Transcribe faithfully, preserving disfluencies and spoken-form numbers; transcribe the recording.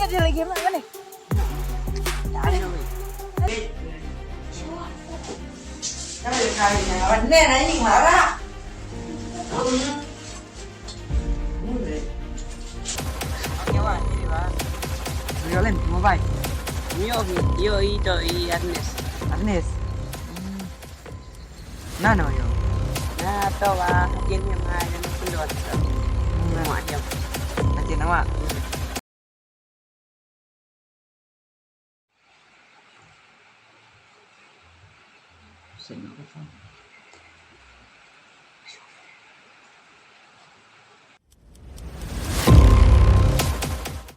Ada lagi mana ni? Yo, Len, mo bai. Yo, yo, ito, i Ernest. Ernest. Hmm. Na no yo. Na to ba, hakin yang hai dan pun dot. Na wa yang. Hakin na wa. Sen no ka phone.